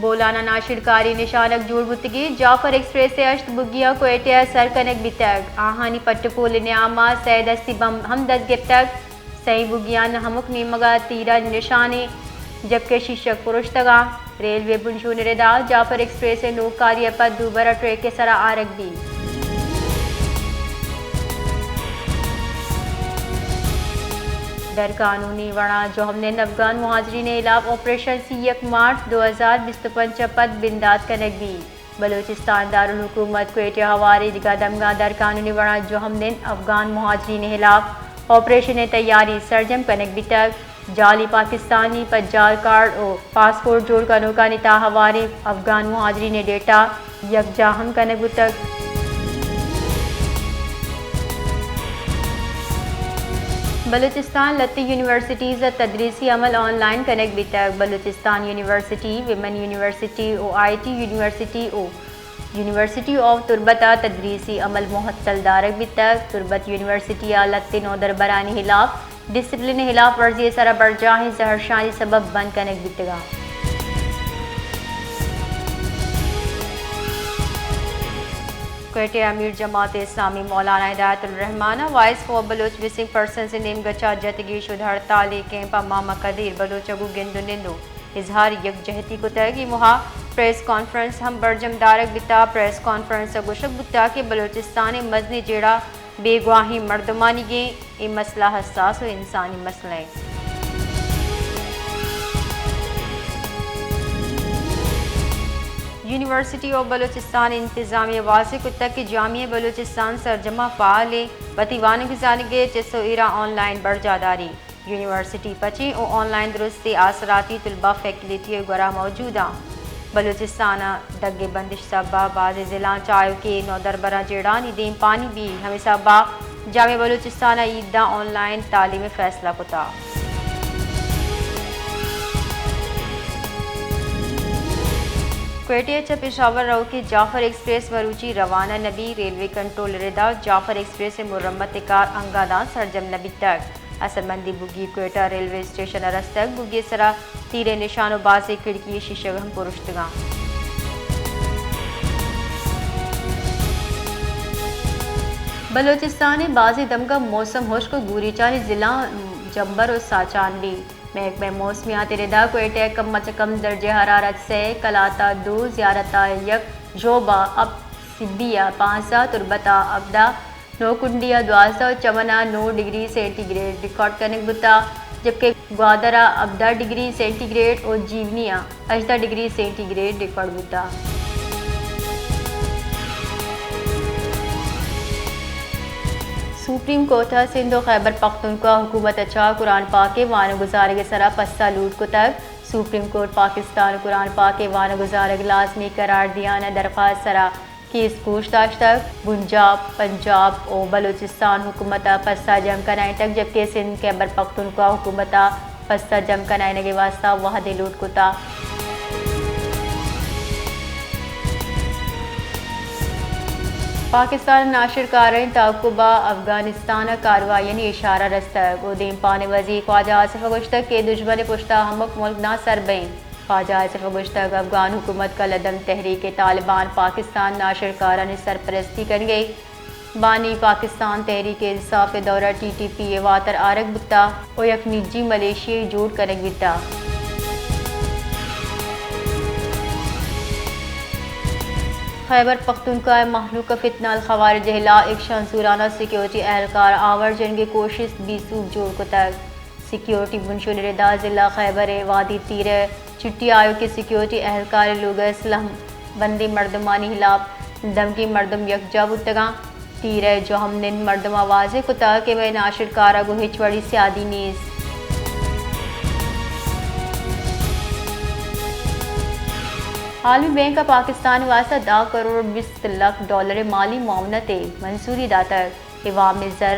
بولان ءَ ناشرکاری نشانگ جوڑ بوتگیں۔ جعفر ایکسپریس ءِ ہشت بگیاں کوئٹہ ءَ سر کنگ بیتگ۔ آہانی پٹ ءُ پول ءِ نیام ءَ سئے دستی بمب ہم دست گپتگ۔ سئیں بگیانی ہمک نیمگ ءَ تیر ءِ نشان ایں، جبکہ شیشگ پرشتگ اَنت۔ ریلوے بنشون ءِ ردا جعفر ایکسپریس ءِ نوکاری ءَ پد دوبرہ ٹریک ءِ سرا آرگ بیت۔ درقانونی وڑا جوہمنند افغان مہاجرین ءِ ہلاپ آپریشن سی یک مارچ دو ہزار بیست ءُ پنچ ءَ پد بندات کنگ بیت۔ بلوچستان دارالحکومت کوئٹہ ءَ ہواریں دگہ دمگاں درقانونی وڑا جوہمنند افغان مہاجرین ءِ ہلاپ آپریشن ءِ تیاری سرجم کنگ بیتگ۔ جعلی پاکستانی پجار کارڈ ءُ پاسپورٹ جوڑ کنوکانی تہا ہواریں افغان مہاجرین ءِ ڈیٹا یکجاہ ہم کنگ بوتگ۔ بلوچستان ءِ لہتیں یونیورسٹیز ءَ تدریسی عمل آن لائن کنگ بیتگ۔ بلوچستان یونیورسٹی، ویمن یونیورسٹی ءُ آئی ٹی یونیورسٹی ءُ یونیورسٹی آف تربت ءَ تدریسی عمل معطل دارگ بیتگ۔ تربت یونیورسٹی ءَ لہتیں نودربرانی ہلاپ ڈسپلن ءِ ہلاپ ورزی ءِ سرا برجاہیں زہرشانی سبب بند کنگ بیتگ اَنت۔ کوئٹہ ءِ امیر جماعت اسلامی مولانا ہدایت الرحمان ءَ voice for Baloch missing persons ءِ نیمگ ءَ چہ جتگیں شد ہڑتالی کیمپ ءَ ماما قدیر بلوچ ءَ گوں گند ءُ نند ءُ اظہار یکجہتی کتگ۔ اے موہ ءَ پریس کانفرنس ہم برجم دارگ بیتگ۔ پریس کانفرنس ءَ گوشگ بوتگ کہ بلوچستان ءِ مزنیں جیڑہ بیگواہیں مردمانیگ ایں۔ اے مسئلہ حساس ءُ انسانی مسئلہ ایں۔ یونیورسٹی آف بلوچستان ءِ انتظامیہ ءَ واضح کتگ کہ جامعہ بلوچستان سرجم ءَ فعال ایں، وتی وانگ ءُ زانگ ءِ چست ءُ ایراں آن لائن برجاہ داری۔ یونیورسٹی پچیں ءُ آن لائن درستیں آسراتی طلبہ فیکلٹی ءِ گورا موجود اَنت۔ بلوچستان ءَ دگ ءِ بندش ءِ سبب ءَ بازیں ضلعاں چہ آیوکیں نودربراں جیڑھانی دیمپانی بیت، ہمے سبب ءَ جامعہ بلوچستان ءَ اے داں آن لائن تعلیم ءِ فیصلہ کتگ۔ کوئٹہ ءَ چہ پشاور روکیں جعفر ایکسپریس مروچی روانہ نہ بیت، ریلوے کنٹرول ءِ ردا جعفر ایکسپریس ءِ مرمت ءِ کار انگت داں سرجم نہ بیتگ۔ اسرمندی بگی کوئٹہ ریلوے اسٹیشن ءَ رستگ، بگی ءِ سرا تیر ءِ نشان ءُ بازیں کھڑکی ءِ شیشگ ہم پرشتگ اَنت۔ بلوچستان ءِ بازیں دمگاں موسم ہشک ءُ گوریچانی ضلعاں جمبر ءُ ساچان بیت۔ محکمہ موسمیات ءِ ردا کوئٹہ ءَ کم ءَ چہ کم درجہ حرارت سئے، کلات ءَ دو، زیارت ءَ یک، ژوب ءَ ہپت، سبی ءَ پانزدہ، تربت ءَ ہبدہ، نوکنڈی ءَ دوازدہ ءُ چمن ءَ نو ڈگری سینٹی گریڈ ریکارڈ کنگ بوتگ، جبکہ گوادر ءَ ہبدہ ڈگری سینٹی گریڈ ءُ جیونی ءَ ہژدہ ڈگری سینٹی گریڈ ریکارڈ بوتگ۔ سپریم کورٹ ءَ سندھ ءُ خیبر پختونخوا حکومت ءَ چہ قرآن پاک ءِ وانگ ءُ زانگ ءِ سرا پسہ لوٹ کتگ۔ سپریم کورٹ پاکستان ءَ قرآن پاک ءِ وانگ ءُ زانگ لازمی قرار دیان ءِ درخواست ءِ سرا کیس گوش داشتگ۔ پنجاب، پنجاب ءُ بلوچستان حکومت ءَ پسہ جم کنائینتگ، جبکہ سندھ خیبر پختونخوا حکومت ءَ پسہ جم کنائینگ ءِ واستہ وھدے لوٹ کتگ۔ پاکستان ءِ ناشرکارانی تعاقب ءَ افغانستان ءَ کاروائیانی اشارہ رستگ ءُ دیمپان ءِ وزیر خواجہ آصف ءَ گوشتگ کہ دژمن ءِ پشت ءَ ہمک ملک داں سر بہ انت۔ خواجہ آصف ءَ گوشتگ، افغان حکومت کلعدم تحریک طالبان پاکستان ءِ ناشرکارانی سرپرستی کنگ ءَ بانی پاکستان تحریک انصاف ءِ دور ءَ ٹی ٹی پی ءِ واتر آرگ بوتگ ءُ یک نجی ملیشیاے جوڑ کنگ بیتگ۔ خیبر پختونخوا ءِ مہلوک ءَ فتنہ الخوارج ءِ ہلاپ ایکشن زورانہ سیکیورٹی اہلکار آور جنگ ءِ کوشست بے سوب جوڑ کتگ۔ سیکیورٹی بنشون ءِ ردا ضلع خیبر ءِ وادی تیر ءَ چٹی آیوکیں سیکیورٹی اہلکار ءِ لوگ ءَ سلاہ بندیں مردمانی ہلاپ دمگی مردم یکجاہ بوتگ اَنت۔ تیر ءِ جوہمنند مردماں واضح کتگ کہ مئے ناشرکار ءَ گوں ہچ وڑی سیادی نیست۔ عالمی بینک ءَ پاکستان ءِ واستہ دہ کروڑ بیست لکھ ڈالر ءِ مالی معاونت ءِ منظوری داتگ۔ اے وام ءِ زر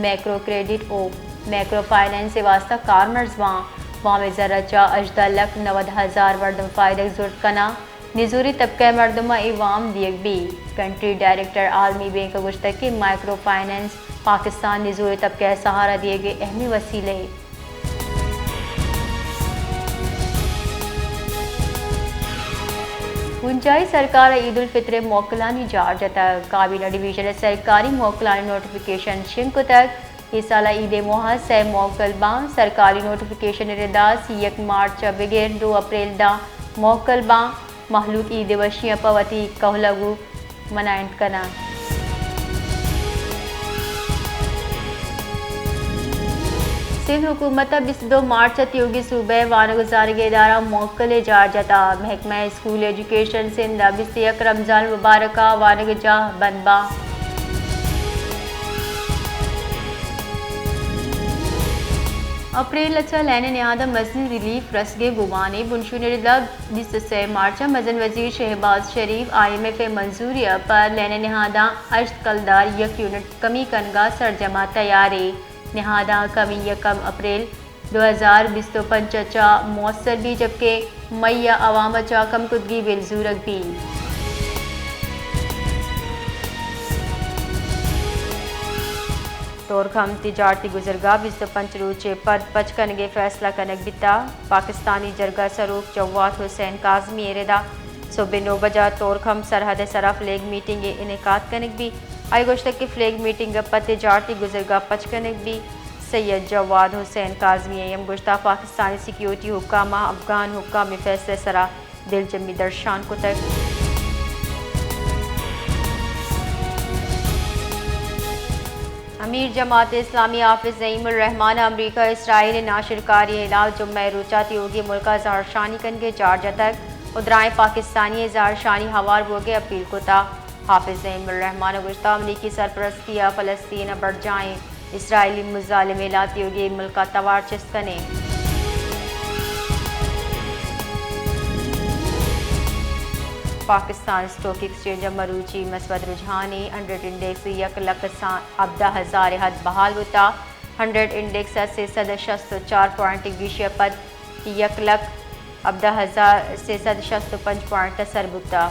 مائیکرو کریڈٹ ءُ مائیکرو فنانس ءِ واستہ کارمرز باں۔ وام ءِ زر ءَ چہ ہژدہ لکھ نود ہزار مردم فائدگ زرت کناں۔ نزوری طبقہ ءِ مردماں اے وام دیگ بیت۔ کنٹری ڈائریکٹر عالمی بینک ءَ گوشتگ کہ مائیکرو فنانس پاکستان نزوری طبقہ ءَ سہارا دیگ ءِ اہمیں وسیلہ اے۔ بنجاہی سرکار ءَ عید الفطر ءِ موکلانی جار جتگ۔ کابینہ ڈویژن ءَ سرکاری موکلانی نوٹیفکیشن شنگ کتگ۔ اے سال ءَ عید ءِ موہ ءَ سئے موکل باں۔ سرکاری نوٹیفکیشن ءِ ردا سی یک مارچ ءَ بگر دو اپریل داں موکل باں۔ مہلوک عید ءِ وشیاں پہ وتی کہول ءَ گوں منائینت کناں۔ سندھ حکومت ءَ بیست دو مارچ ءَ تیوگیں صوبہ ءِ وانگ ءُ زانگی ادارہ موکل ءِ جار جتا۔ محکمہ اسکول ایجوکیشن سندھ ءَ بیست یک رمضان المبارک ءَ وانگجاہ بند باں۔ اپریل ءَ چہ لین ءِ نہاداں مزنیں ریلیف رسگ ءِ گمان ءَ بنشون ءِ ردا بیست ءُ سئے مارچ ءَ مزن وزیر شہباز شریف آئی ایم ایف ءِ منظوری ءَ پد لین ءِ نہاداں ہشت کلدار یک یونٹ کمی کنگ ءَ سرجم ءَ تیار ایں۔ نہاداں کمی یکم اپریل دو ہزار بیست ءُ پنچ ءَ چہ موثر بی، جبکہ مئی ءَ عوام ءَ چہ کم کتگی بل زورگ بی۔ تورکھم تجارتی گزرگاہ بیست ءُ پنچ روچ ءَ پد پچ کنگ ءِ فیصلہ کنگ بیتا۔ پاکستانی جرگہ سروک جواد حسین کاظمی ءِ ردا صبح نو بجہ تورکھم سرحد ءِ سرا فلیگ میٹنگ ءِ انعقاد کنگ بی۔ آئی گوشتگ کہ فلیگ میٹنگ ءَ پد تجارتی گزرگاہ پچ کنگ بی۔ سید جواد حسین کاظمی ءَ ہم گوشتا پاکستانی سیکیورٹی حکام ءَ افغان حکام ءِ فیصلہ ءِ سرا دلجمی درشان کتگ۔ امیر جماعت اسلامی حافظ نعیم الرحمان ءَ امریکہ ءُ اسرائیل ءِ ناشرکاری ءِ ہلاپ جمعہ ءِ روچ ءَ تیوگیں ملک ءَ زہرشانی کنگ ءِ جار جتگ ءُ درائیں پاکستانی ءِ زہرشانی ہوار بوگ ءِ اپیل کتا۔ حافظ نعیم الرحمان ءَ گوشتا امریکی سرپرستی ءَ فلسطین ءَ برجاہیں اسرائیلی مظالم ءِ ہلاپ تیوگیں ملک ءَ توار چست کنیں۔ پاکستان اسٹاک ایکسچینج ءَ مروچی مثبت رجحانے، ہنڈریڈ انڈیکس یک لکھ سا-، ہبدہ ہزار ءِ حد بحال بوتا، ہنڈریڈ انڈیکس ءَ سئے سد ءُ شست ءُ چار پوائنٹ گیشی ءَ پد یک لکھ ہبدہ ہزار سئے سد ءُ شست ءُ پنچ پوائنٹ ءَ سر بوتا۔